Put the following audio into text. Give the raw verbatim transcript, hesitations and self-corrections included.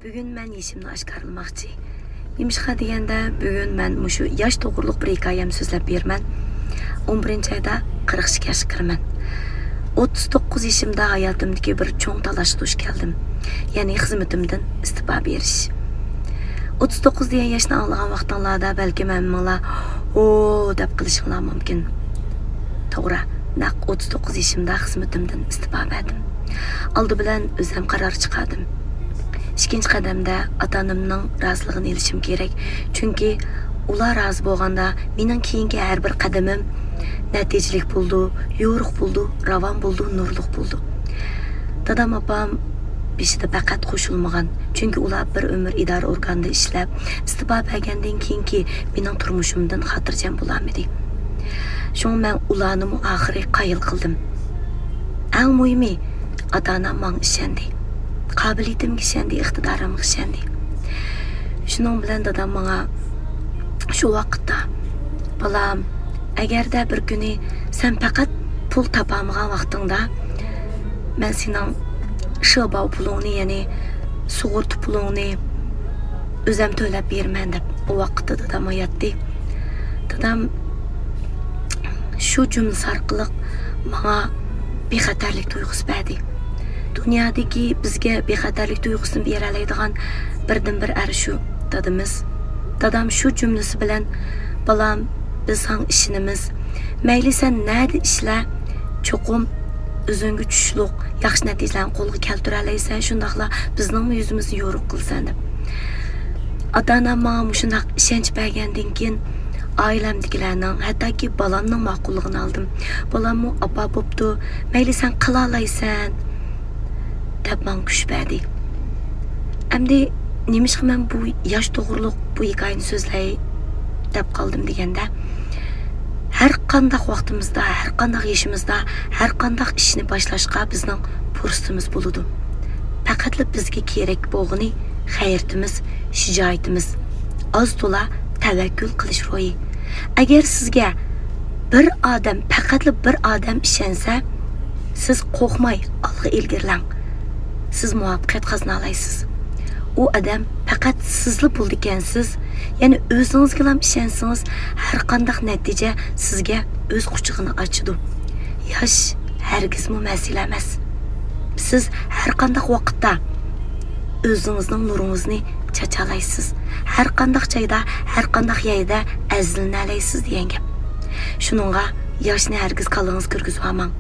بۈگۈن مەن يېشىمنى ئاشكارىلىماقچى. نېمىشقا دېگەندە، بۈگۈن مەن مۇشۇ ياش توغرۇلۇق بىر ھېكايەمنى سۆزلەپ بېرىمەن. ئون بىرىنچى ئايدا قىرىق ئىككى ياشقا كىرىمەن. ئوتتۇز توققۇز يېشىمدا ھاياتىمدىكى بىر چوڭ تالاشقا دۇچ كەلدىم. يەنى خىزمىتىمدىن ئىستېپا بېرىش. ئوتتۇز توققۇز دېگەن ياشنى ئاڭلىغان ۋاقتىڭلاردا بەلكىم ھەممىڭلار «ھو» دەپ قېلىشىڭلار مۇمكىن. توغرا، نەق ئوتتۇز توققۇز يېشىمدا خىزمىتىمدىن ئىستېپا بەردىم. ئالدى بىلەن ئۆزۈم قارار چىقاردىم. ئىككىنچى قەدەمدە ئاتا-ئانامنىڭ رازىلىقىنى ئېلىشىم كېرەك. چۈنكى ئۇلار رازى بولغاندا مېنىڭ كېيىنكى ھەر بىر قەدىمىم نەتىجىلىك بولىدۇ، يورۇق بولىدۇ، راۋان بولىدۇ، نۇرلۇق بولىدۇ. دادام، ئاپام بېشىدا پەقەت قوشۇلمىغان. چۈنكى ئۇلار بىر ئۆمۈر ئىدارە ئورگانىدا ئىشلەپ، ئىستېپا بەرگەندىن كېيىنكى مېنىڭ تۇرمۇشۇمدىن خاتىرجەم بولالمىدى. شۇڭا مەن ئۇلارنىمۇ ئاخىرى قايىل قىلدىم. ئەڭ مۇھىمى، ئاتا-ئانام ماڭا ئىشەندى. قابىلىيىتىمگە ئىشەندى، ئىقتىدارىمغا ئىشەندى. شۇنىڭ بىلەن دادام ماڭا شۇ ۋاقىتتا، «بالام، ئەگەردە بىر كۈنى سەن پەقەت پۇل تاپالمىغان ۋاقتىڭدا، مەن سېنىڭ شېباۋ پۇلۇڭنى، يەنى سۇغۇرتا پۇلۇڭنى ئۆزۈم تۆلەپ بېرىمەن» دەپ، ئۇ ۋاقىتتا دادام ھاياتتى. دادام شۇ جۈملىسى ئارقىلىق ماڭا بىخەتەرلىك تۇيغۇسى بەردى. دۇنيادىكى بىزگە بىخەتەرلىك تۇيغۇسىنى بېرەلەيدىغان بىردىنبىر ئەر شۇ دادىمىز. دادام شۇ جۈملىسى بىلەن، «بالام، بىز ساڭا ئىشىنىمىز. مەيلى سەن نەدە ئىشلە، چوقۇم ئۆزۈڭگە چۈشلۈك ياخشى نەتىجىلەرنى قولغا كەلتۈرەلەيسەن، شۇنداقلا بىزنىڭمۇ يۈزىمىزنى يورۇق قىلىسەن» دەپ. ئاتا-ئانام ماڭا مۇشۇنداق ئىشەنچ بەرگەندىن كېيىن، ئائىلەمدىكىلەرنىڭ، ھەتتاكى بالامنىڭ ماقۇللۇقىنى ئالدىم. بالاممۇ، «ئاپا، بوپتۇ، مەيلى سەن قىلالايسەن» دەپ ماڭا كۈچ بەردى. ئەمدى نېمىشقا مەن بۇ ياش توغرۇلۇق بۇ ھېكايىنى سۆزلەي دەپ قالدىم دېگەندە، ھەر قانداق ۋاقتىمىزدا، ھەر قانداق يېشىمىزدا، ھەر قانداق ئىشنى باشلاشقا بىزنىڭ پۇرسىتىمىز بولىدۇ. پەقەتلا بىزگە كېرەك بولغىنى غەيرىتىمىز، شىجائىتىمىز، ئاز تولا تەۋەككۈل قىلىش روھى. ئەگەر سىزگە بىر ئادەم، پەقەتلا بىر ئادەم ئىشەنسە، سىز قورقماي ئالغا ئىلگىرىلەڭ. سىز مۇۋەپپەقىيەت قازىنالايسىز. ئۇ ئادەم پەقەت سىزلا بولىدىكەنسىز. يەنى ئۆزىڭىزگىلا ئىشەنسىڭىز، ھەر قانداق نەتىجە سىزگە ئۆز قۇچىقىنى ئاچىدۇ. ياش ھەرگىزمۇ مەسىلە ئەمەس. سىز ھەر قانداق ۋاقىتتا ئۆزىڭىزنىڭ نۇرىڭىزنى چاچالايسىز. ھەر قانداق جايدا، ھەر قانداق يەردە ئەزىزلىنەلەيسىز دېگەن گەپ. شۇنىڭغا ياشنى ھەرگىز كاللىڭىزغا كىرگۈزۈۋالماڭ.